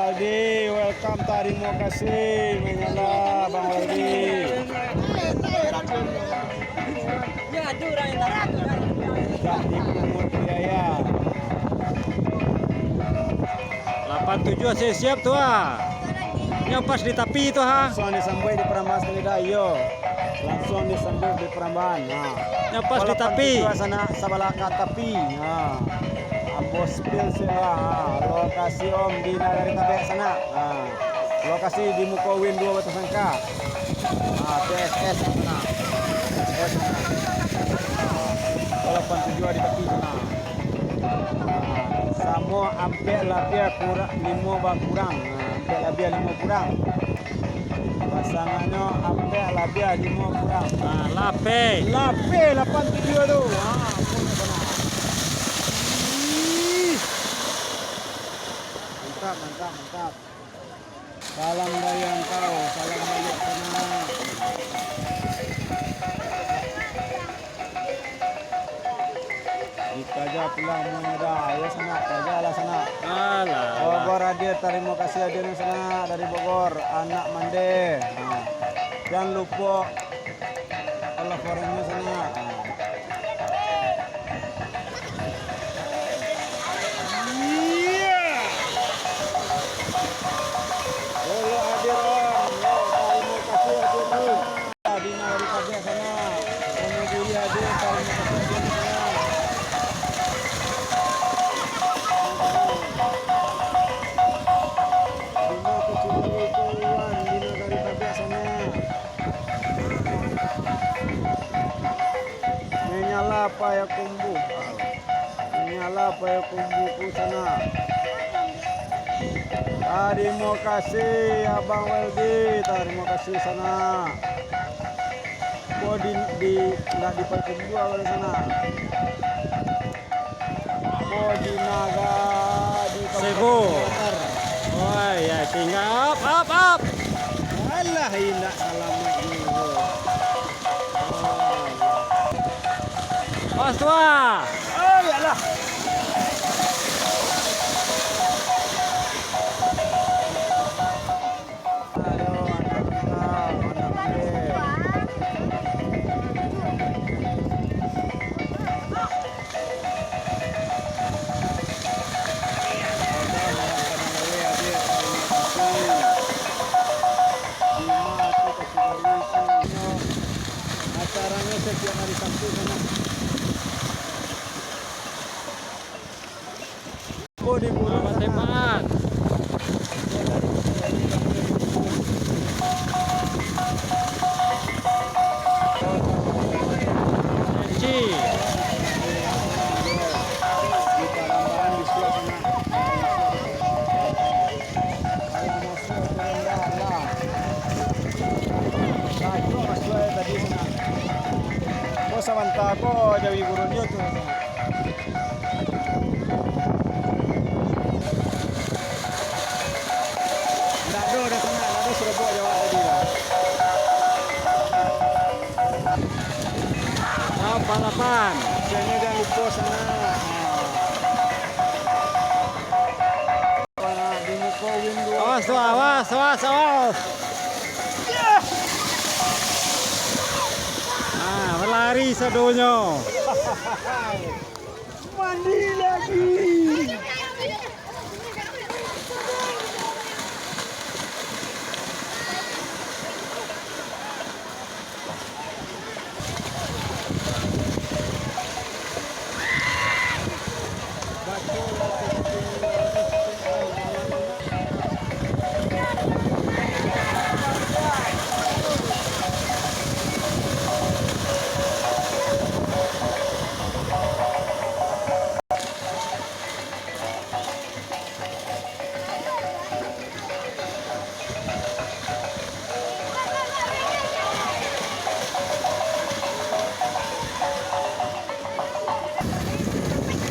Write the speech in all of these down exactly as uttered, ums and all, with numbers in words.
Waldi, welcome, tarimo kasih, manyala Bang Waldi. Cak di Pungut Jaya. Lapan tujuh siap-siap tu, ah. Nyo pas di tapi tu, ha. Langsuang disambuik di Parambanan sakali dah, iyo. Langsuang disambuik di Parambanan. Ha. Nyo pas di tapi. Lapan tujuh sanak sabalah ka tapi. Ha. Ambo spill sila. Ha. Lokasi Om di Nagari Tabek sanak. Ha. Lokasi di muko Win duo Batusangka. Ha. P S S sanak. P S S sanak. Ha. Lapan tujuh di tapi sanak. Samo ampek labiah kurang, limo bakurang. Nah, ampek labiah limo kurang. Pasangannyo ampek labiah limo kurang. Nah, lapeh. Lapeh lapan tujuh tu. Ha, ampun, sanak. Ih. Mantap, mantap, mantap. Salam dari Angkau, salam baliak sanak. Dikaja pulang mudah, yo sanak, kajalah sanak. Alah, alah. Bogor hadir, tarimo kasih hadirnyo sanak dari Bogor, anak Mande. Nah, jan lupo Allah forenyo sanak. Nah. Iya. Bogor hadir, Om. Yo, tarimo kasih hadir, Om. Bina dari kabeh sanak. Kono diri hadir, tarimo kasih hadir sanak. Bina kecil itu, Wan, bina dari kabeh sanak. Menyala Payakumbuh. Menyala Payakumbuh ku sanak. Tarimo kasih Abang Weldy, tarimo kasih sanak. Ko di, di, ndak di Payakumbuh awal sanak. Ko di Naga, di Kabupaten Sebo. Blitar. Wah, ya, tinggal up, up, up. Alah, indak salamat juo. Awas, tuah. Oh, iyalah. Aduh, anak kita, anak kita. Acaranyo satiap hari Sabtu sanak. Selamat tembakan. Janji. Oh, sabanta ko jawi gurunyo tu. Ndak ado, dah sanak, ndak ado surobok jawab tadi lah. Lapan lapan. Jangan, jangan lupa sanak. Nah. Di muka window. Awas tu, awas, awas, awas. Ah, berlari sadonyo. Mandi lagi.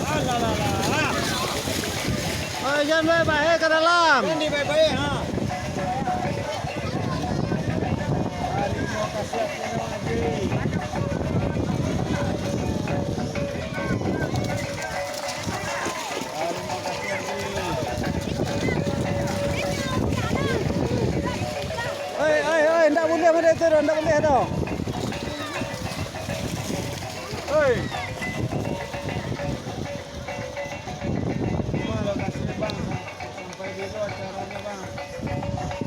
Alah, alah, alah. Oi, jan bae-bae ka dalam. Jan di bae-bae, ha. Tarimo kasih, Haji. Tarimo kasih, Haji. Anda boleh tu. Hei. Terima kasih, Bang. Sampai dulu acaranya, Bang.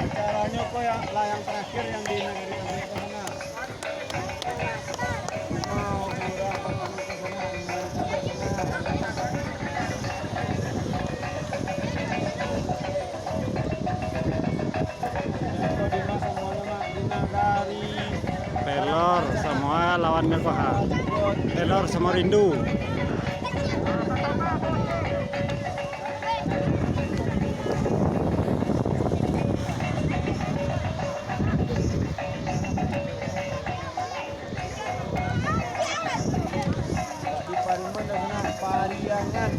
Acaranya kok yang, lah yang terakhir yang di Nagari Tabe itu, Bang. Pelor Samoa lawan Mekoha. Pelor Samoa rindu. Di Pariaman dah sana, Pariangan.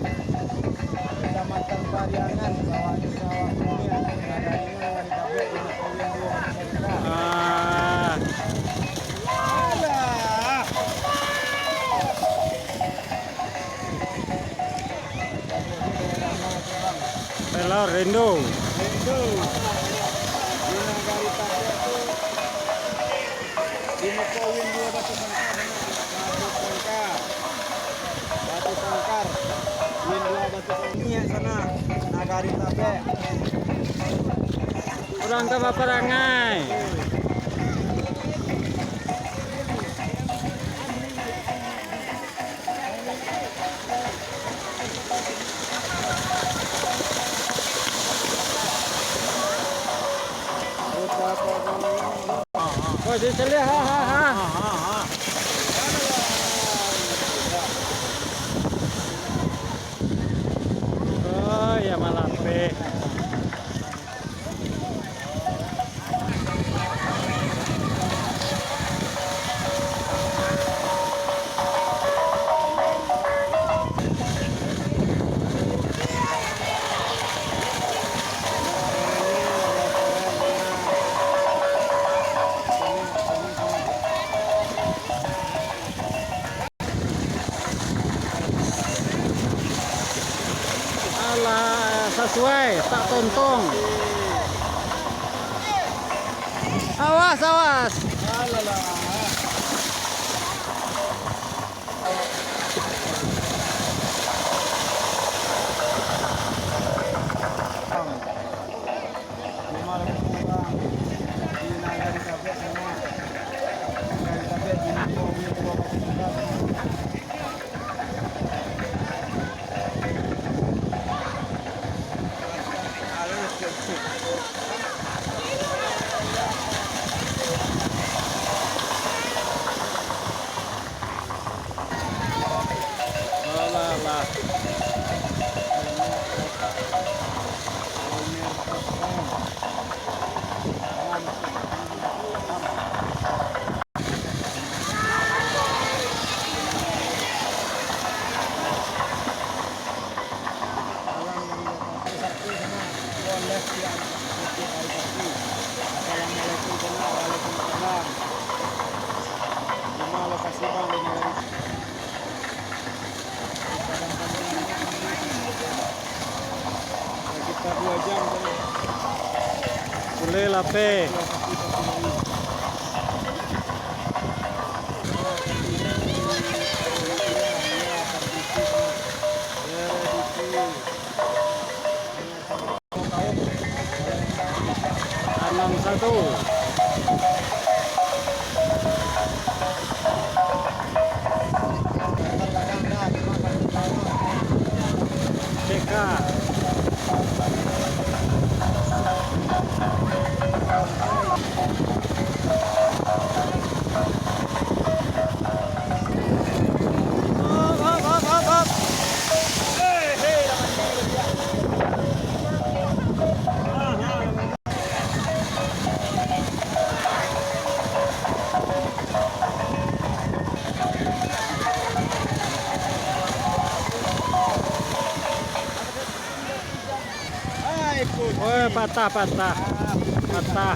Kecamatan Pariangan, sawah, sawah kuning, Pariangan, Pariangan. Ah. Alah. Pelor rindu. Rindu. Di Nagari Tabe tu, di muko Win dua Batu Sangkar sana. Batu Sangkar. Batu Sangkar. Win dua Batu Sangkar. Ini ya sana. Nagari Tabe. Urang ka baparangai. Oh, di sini, ha, ha, ha. Oh, ya malah pe. Alah, sasuai, tak tontong. Awas, awas. Assalamualaikum, waalaikumsalam. Di mana lokasi, Bang? Di mana? Sekitar dua jam tadi. Boleh lah, Pe. Tanam satu. C K. Woi, patah, patah. Patah.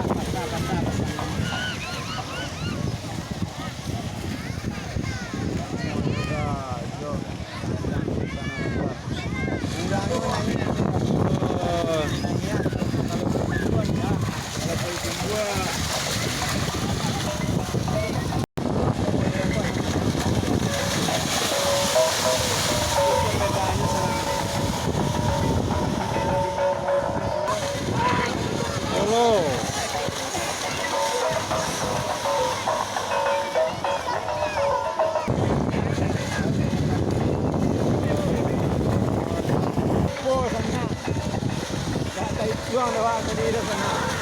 Lewat tadi dah sana.